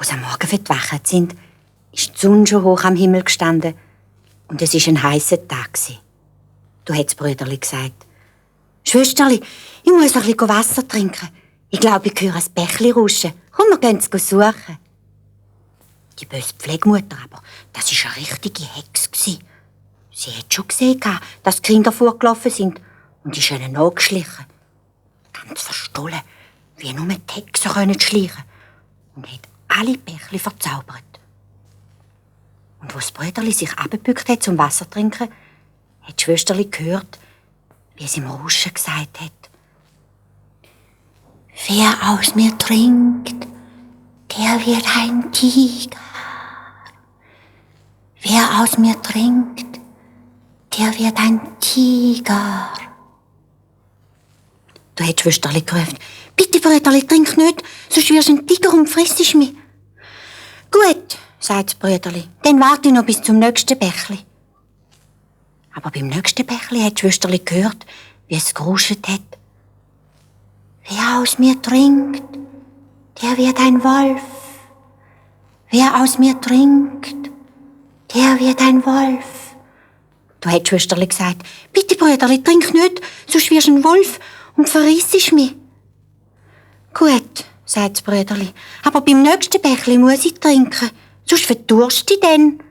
Als sie am Morgen verwacht sind, ist die Sonne schon hoch am Himmel gestanden und es war ein heisser Tag. Da hat das Brüderli gesagt: «Schwesterli, ich muss noch ein bisschen Wasser trinken. Ich glaube, ich höre ein Bächli rauschen. Komm, wir gehen es suchen.» Die böse Pflegemutter aber, das war eine richtige Hexe. Sie hat schon gesehen, dass die Kinder vorgelaufen sind und ist ihnen nachgeschlichen. Ganz verstohlen, wie nur die Hexen schleichen können. Und hat alle Bächli verzaubert. Und als das Brüderli sich abgebückt hat zum Wasser zu trinken, hat die Schwesterli gehört, wie es im Rauschen gesagt hat: «Wer aus mir trinkt, der wird ein Tiger. Wer aus mir trinkt, der wird ein Tiger.» Da hat die Schwesterli gerufen: «Bitte, Brüderli, trink nicht, sonst wirst du ein Tiger und frissest mich.» «Gut», sagt das Brüderli, «dann warte ich noch bis zum nächsten Bächli.» Aber beim nächsten Bächli hat die Schwesterli gehört, wie es geruscht hat: «Wer aus mir trinkt, der wird ein Wolf. Wer aus mir trinkt, der wird ein Wolf.» Da hat die Schwesterli gesagt: «Bitte, Brüderli, trink nicht, sonst wirst du ein Wolf und verrissest mich.» «Gut», sagt das Brüderli, «aber beim nächsten Bächli muss ich trinken, sonst verdurste ich dann.»